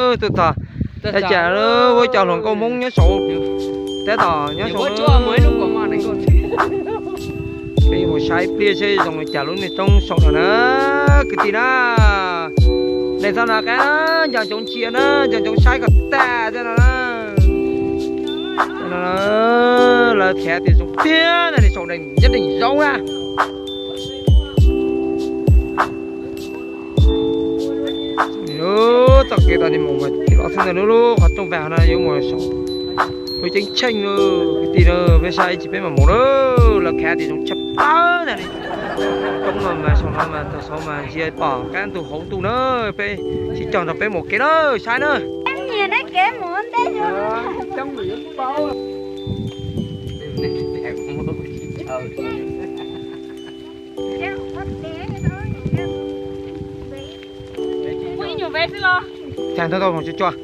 Tuaj txog, ua cas ua cov hluas nkauj Hmoob nyob saud, tab tom nyob saud. Peb mus saib ib pliag seb zoo li cas lub niag roob saum no na, kwv tij na. Neeg txog no qab na, nco ntsoov ntsia na, nco ntsoov saib kom tag thiab no na. Lawv thiaj tias zoo tiag na, saum nyob deeg zoov na. Txoj kev tod ni mus mas tsis los xwb ntag, lub qhov rooj vag no yuav mus saum lub ceeb tsheej lawm kwv tij na. Peb saib ib tsam peb mam mus na, lawv khav tias zoo tshaj plaws ntag. Roob no mas saum no mas tag saud mas ntsia pom qab ntuj hauv ntuj na. Peb sib cog nrog peb mus kev na, saib na. Tag nrho tau mus tsuag tsuag.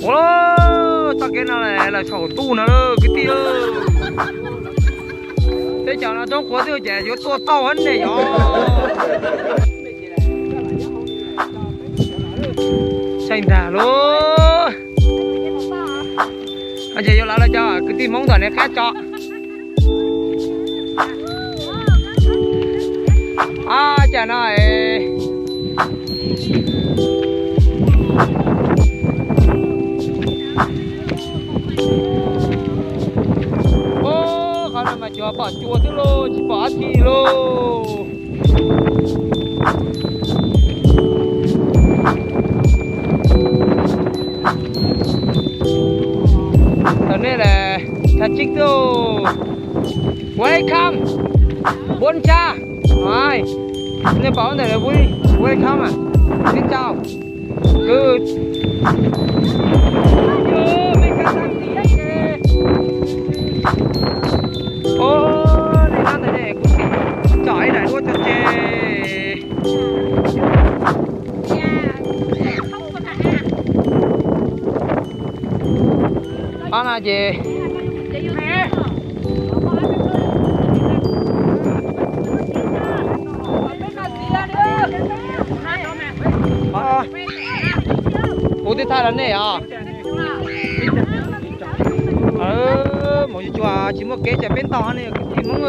Ua, txoj kev no lawm saum ntuj no kwv tij. Teb chaws no roob qhuav twb ces yuav tuaj tau ne yom. Saib ntag lauj. Ces yuav lawv los cov kwv tij Hmoob ntawm nej qab tso. Ab, cas no es Ub, qhov no mas tsuas pom cua xwb lauj, tsis pom dab tsi lauj. Tam nej las tha tsib tuj. Welcome. Bốn cha. Rồi. Nej pom ntawm welcome à. Xin chào. Good. Ub, nej nyob ntawm ne, kuv tsom ib daim duab tso tseg. Ob no ces kuv twb thaij los nej os. Mus tsuag tsuag tsis muaj kev ces peb ntaus ne kwv tij Hmoob.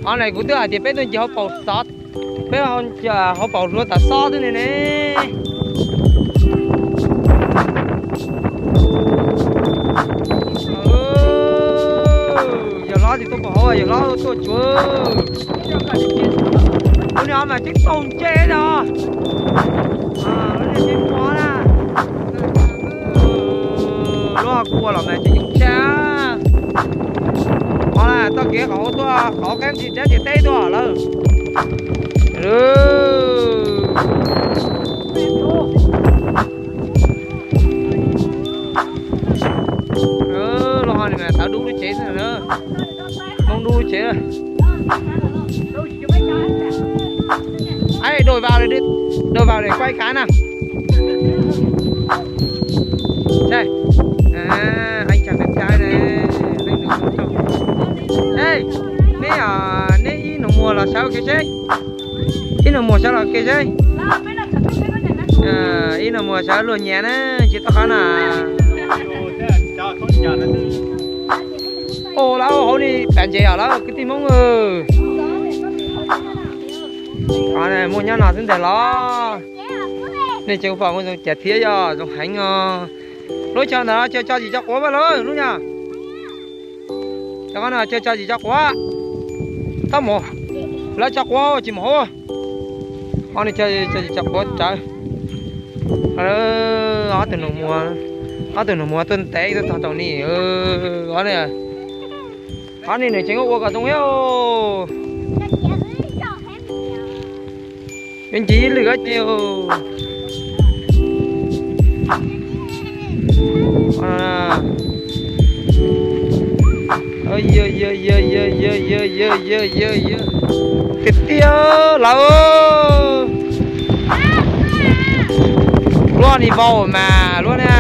Ob no kuv twb hais tias peb tuaj ncig hauv paus xov, peb hauv paus hluav taws xob xwb ne ne. Yawg hlob tsis tuaj pom hauv, yawg hlob tuaj tsuag. Ub, niag mas tib tug ntse no. Lub niag tib muag na. Lub ho kuj ua los mas tsis yooj tshaj. Qhov na txoj kev qhov tuaj qhov qeeb tsis dab tsis teb tuaj lawm. Los ho nim tawv dub lub tsev xwb na. Hmoob dub lub tsev. Ê, đổ vào để, đổ vào để quay cái nào. Đây. À, anh chàng đẹp trai này. Anh nụ mua cho. Ê, neb, à, neb ib nụ mua los sawv kev seb. Ib nụ mua sawv los kev seb. À, ib nụ mua sawv luag nyiam na, tsis tau qhov na. Ua lawv hauv ni pam ntses os lawv kwv tij Hmoob. Qhov muaj nyob no xwb ntag los. Nej tseem pom muaj zoo cas thiab yog zoo heev os. Lub chaw ntawm no chaw tso tsis tso quav lawm lub nyog. Cov qhov no chaw tso tsis tso quav. Txhob mus. Lawv tso quav tsis mus hauv. Qhov ni chaw tso tsis tso quav tsawv. Ob tug nus muag, ob tug nus muag tuaj ntev tuaj txog rau ni. Qhov ni nws tseem ua kom zoo thiab. Yuav nce ib lwm ces tiag tiag lawm. Luaj ni vau mas luaj na.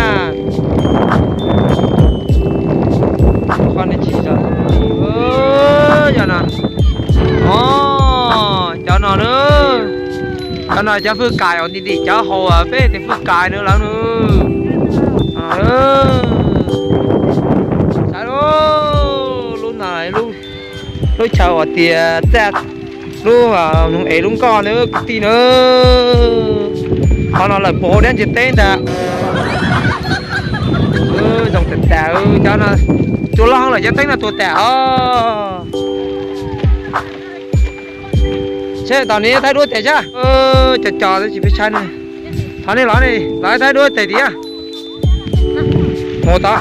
No cov fwj kais os, ntim ntim cov haus peb tias fwj kais no lawm no. Saib lub no, lub chaw uas tias txaj, lub noog ev lub nkoj na kwv tij na. Qhov no lawm puas hauv dab ntsis teb ntag. Zoo tas tas cov no, tua loj heev lawm cov teeb no tua tas os. Seb tom no thaib duab tes sab, co co tsis peb saib ne. Thov nej los ne, los thaib duab tes tiag. Mus tod,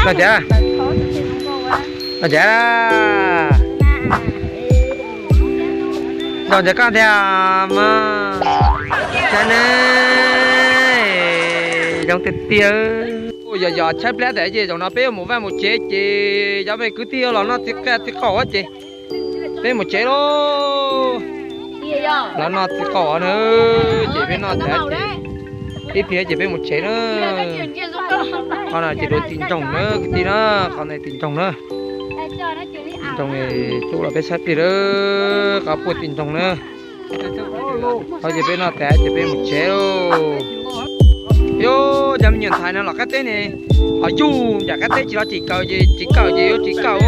los ncav, los ncav. Los ncav koj tiag mas. Saib ne, zoo tiag tiag. Yog yog tshaib plab tas ces zaum no peb yuav mus vaj mus tsev ces cov me kwv tij los noj txiv qaj txiv qaum ces peb mus tsev lauj. Los noj txiv qaum na, ces peb noj tas ces ib pliag ces peb mus tsev na. Qhov no ces dua tis nroog na kwv tij na, qhov no tis nroog na. Nroog cub los peb saib pliag na, qhov puag tis nroog na. Qhov ces peb noj tas ces peb mus tsev lauj. Yog cov me nyuam ntxhais no los qab teb ne, ho yug nram qab teb tsis los tsis kawm ces tsis kawm ces yuav tsis kawm.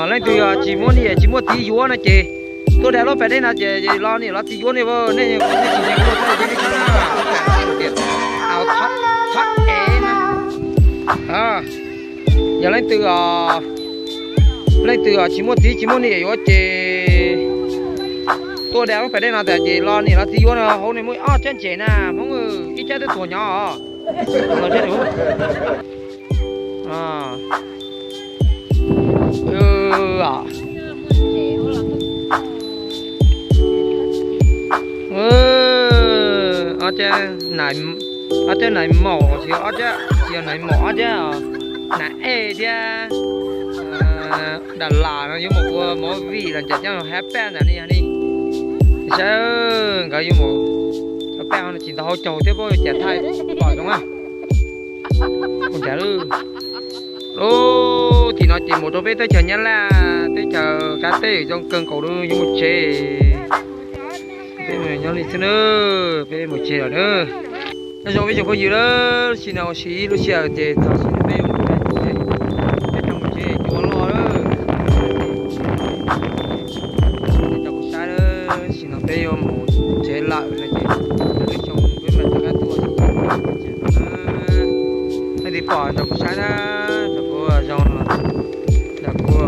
Leej twg tsis muaj niam tsis muaj txiv yuav no ces tuaj dag lub pas dej no ces los niam los txiv yuav nej, nej tsis nyiam kuv luag tuaj ces nej txhob, txhob ev na. Yog leej twg, leej twg tsis muaj txiv tsis muaj niam yuav ces tuaj dag lub pas dej no tas ces los niam los txiv yuav no. Hauv no muaj ob tshab ntses na Hmoob, ib tshab twb tuag nyob. Ob tshab nais maum, ob tshab nais maum, ob tshab tsis yog nais maum, ob tshab nais ej thiab. Dam las no yuav mus ua movie los ncaim coj hab paj ntawm no yog ne. Saib nkawd yuav mus cov paj no tsis ntau hauv caug thiab, puab yuav cas thaij pom zoo na. Lub tim no ces mus rau peb teb chaws Nyab Laj, teb chaws qab teb zoo kawg nkaus li, yuav mus tsev. Peb mus nyob li xwb na, peb mus tsev lawm na. Nyob zoo peb tsoom phooj ywg na, tam sim no ua si ib lub sij hawm ces txog sim no peb yuav mus tsev, peb rov mus tsev cua loj na. Rau kuv saib na, tam sim no peb yuav mus tsev lawm no ces lwm xyoo peb mam rov qab tuaj. Leej twg pom rau kuv saib na, rau kuv zoo, rau kuv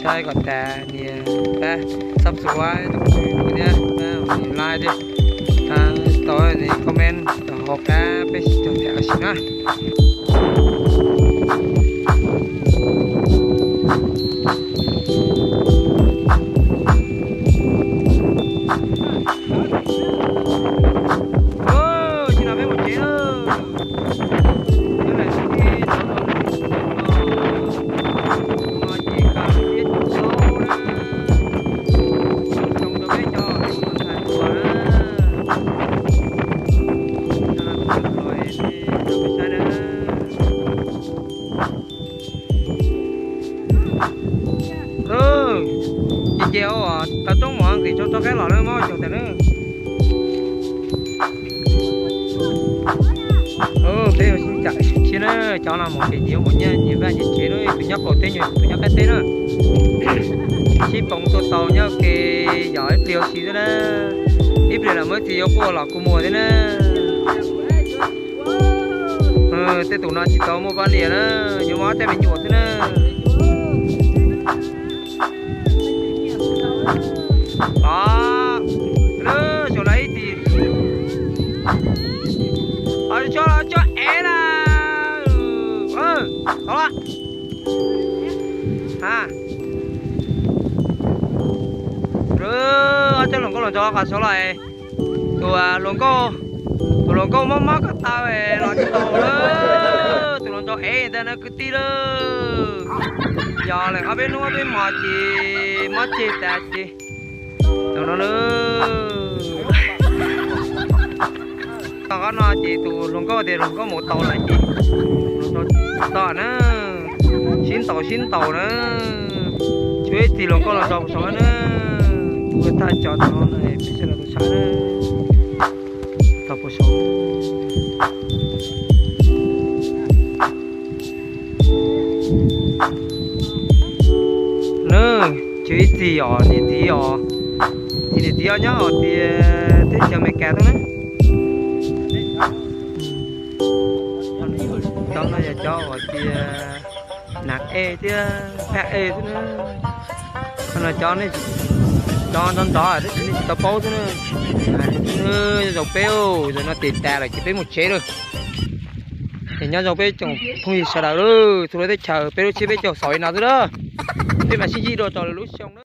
saib kom tas nias pab subscribe rau kuv thiab pab nias like thiab, tau nias comment rau hauv qab peb sib cog tham ua si na. Tam sim no peb mus tsev lawm. Nyob lawm xwb ces tau los no ces kaw lub siab tsis tau na. Ua tsaug rau peb cov tus ntxhais hluas na, cov tus ntxhais hluas es nej tau peb saib na. Ces ces tau roob mov nqis tso rov qab los na, mob caug tas na. Peb ua sib cam thiab na, cov no mus ces nyias mus nyias vaj nyias tsev na, tus nyob qaum teb nyias tus nyob qab teb na. Sib poob tuaj tau nyob ke yog ib pliag ua si xwb na, ib pliag lawm muaj ib txhia yuav quaj los kua muag thiab na. Tej tus no tsis tau muaj poj niam na, yuav muaj ob tej me nyuam xwb na. Os, lub xyoo no ib txhis, os, tso los tso ev na. Tau lawm. Ob tug hluas nkauj los nrog qhov saud los, tus hluas nkauj, tus hluas nkauj mob mob ko taw los tsis tau lawm, tus hluas nraug ev ntag na kwv tij lawm. Yog lawm ob peb hnub ob peb hmos ces mob tseg tas ces tus no na. Tom qab no ces tus hluas nkauj tias hluas nkauj mus tau lawm ces hluas nraug txog na, sib ntaus sib ntaus na, tshuav ib txhis hluas nkauj los nrog kuv saud na. Ua tag cov no peb sawv daws tau saib, tau pus sau. Nws, tswv ib txhis os niam txiv os, txhis niam txiv os nyob hauv tias teb chaws Amelikas tuaj na. Cov no yog cov uas tias hnav ej thiab phaj ej xwb na. Qhov no cov, cov nrov nrov tab sis nej tsis tau paub xwb na. Nyob zoo peb, zaum no tes tas lawm ces peb mus tsev lawm. Es nyob zoo peb tsoom phooj ywg sawv daws, txhua lub teb chaws peb lub tsheb peb caug xaus li no xwb na. Peb mam sib ntsib dua rau lwm lub xyoo na.